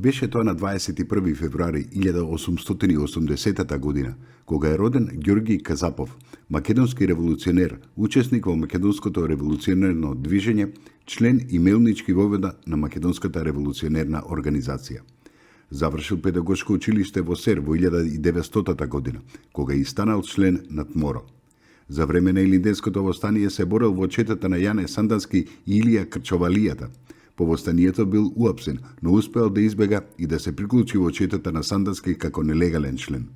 Беше тоа на 21 февруари 1880 година, кога е роден Ѓорги Казапов, македонски револуционер, учесник во македонското револуционерно движење, член и мелнички војвода на македонската револуционерна организација. Завршил педагошко училиште во Сер во 1900 година, кога и станал член на ТМОРО. За време на Илинденското востание се борел во четата на Јане Сандански и Илија Крчовалијата. По востанието бил уапсен, но успеал да избега и да се приклучи во четата на Сандански како нелегален член.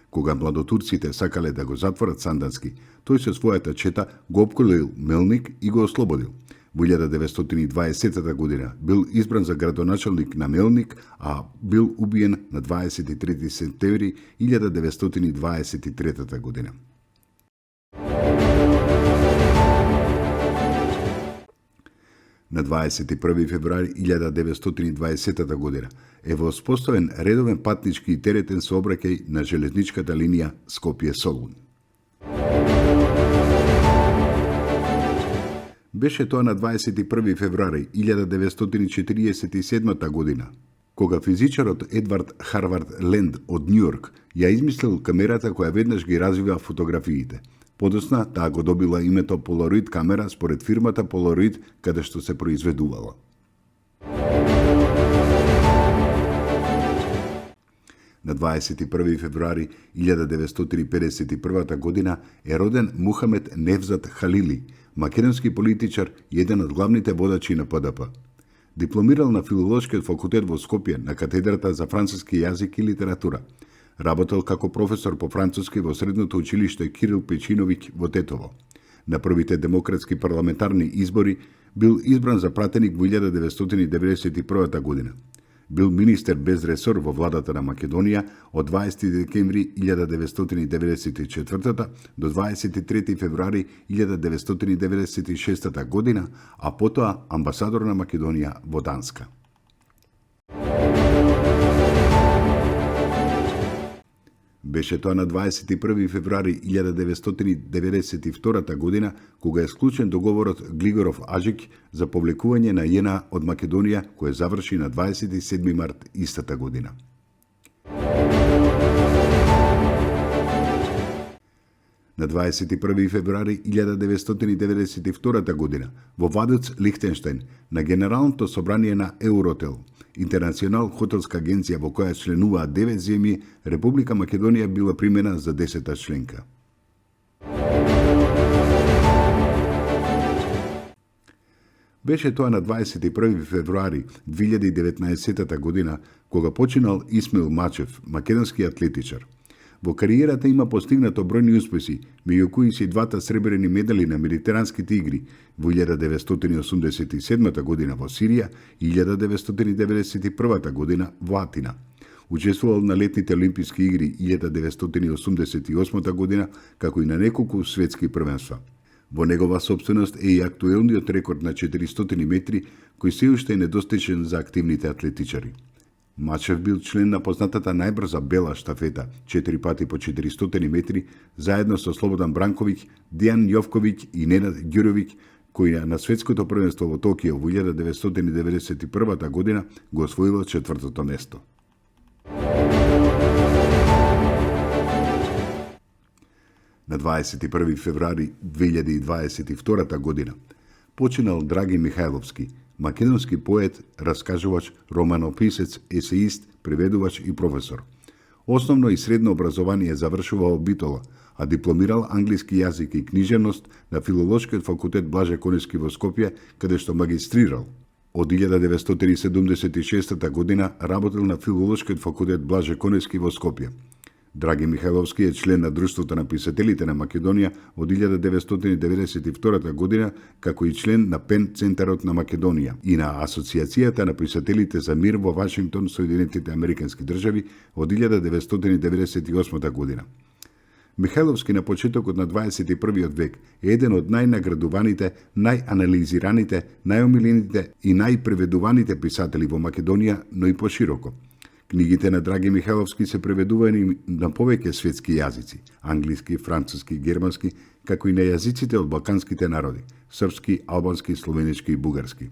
Кога младотурците сакале да го затворат Сандански, тој со својата чета го опколил Мелник и го ослободил. Во 1920 година бил избран за градоначалник на Мелник, а бил убиен на 23 септември 1923 година. На 21 февруари 1920 година е воспоставен редовен патнички и теретен сообраќај на железничката линија Скопје-Солун. Беше тоа на 21 февруари 1947 година, кога физичарот Едвард Харвард Ленд од Њујорк ја измислил камерата која веднаш ги развива фотографиите. Подосна, таа го добила името Полароид камера според фирмата Полароид каде што се произведувала. На 21 февруари 1951 година е роден Мухамед Невзат Халили, македонски политичар и еден од главните водачи на ПДП. Дипломирал на Филолошкиот факултет во Скопје на катедрата за француски јазик и литература. Работел како професор по француски во средното училиште Кирил Печиновиќ во Тетово. На првите демократски парламентарни избори бил избран за пратеник во 1991 година. Бил министер без ресор во владата на Македонија од 20 декември 1994 до 23 февруари 1996 година, а потоа амбасадор на Македонија во Данска. Беше тоа на 21 февруари 1992 година, кога е склучен договорот Глигоров-Аџик за повлекување на JNA од Македонија, кој заврши на 27 март истата година. На 21 февруари 1992 година, во Вадуц, Лихтенштеин, на Генералното собрание на Еуротел, интернационал хотелска агенција во која членуваат 9 земји, Република Македонија била примена за 10-та членка. Беше тоа на 21 февруари 2019 година, кога починал Исмил Мачев, македонски атлетичар. Во кариерата има постигнато бројни успеси, меѓу кои се двата сребрени медали на Медитеранските игри во 1987 година во Сирија и 1991 година во Атина. Учествувал на летните олимписки игри 1988 година, како и на неколку светски првенства. Во негова собственост е и актуелниот рекорд на 400 метри, кој се уште е недостижен за активните атлетичари. Мачев бил член на познатата најбрза бела штафета, 4 пати по 400 метри, заедно со Слободан Бранковиќ, Дијан Јовковиќ и Ненад Ѓуровиќ, кои на светското првенство во Токио во 1991 година го освоило 4-то место. На 21 февруари 2022 година починал Драги Михајловски, македонски поет, раскажувач, романописец, есеист, преведувач и професор. Основно и средно образование завршува во Битола, а дипломирал англиски јазик и книжевност на Филолошкиот факултет Блаже Коневски во Скопје, каде што магистрирал. Од 1976 година работел на Филолошкиот факултет Блаже Коневски во Скопје. Драги Михајловски е член на Друштвото на писателите на Македонија од 1992 година, како и член на Пен Центарот на Македонија и на Асоциацијата на писателите за мир во Вашингтон, Соединетите Американски држави од 1998 година. Михајловски на почетокот на 21 век е еден од најнаградуваните, најанализираните, најомилените и најпреведуваните писатели во Македонија, но и пошироко. Книгите на Драги Михајловски се преведувани на повеќе светски јазици, англиски, француски, германски, како и на јазиците од балканските народи, српски, албански, словенички и бугарски.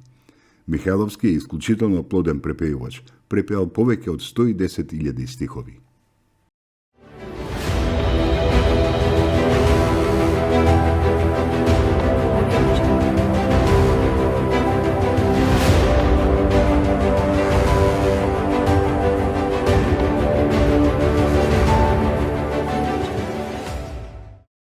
Михайловски е исклучително плоден препејувач, препеал повеќе од 110.000 стихови.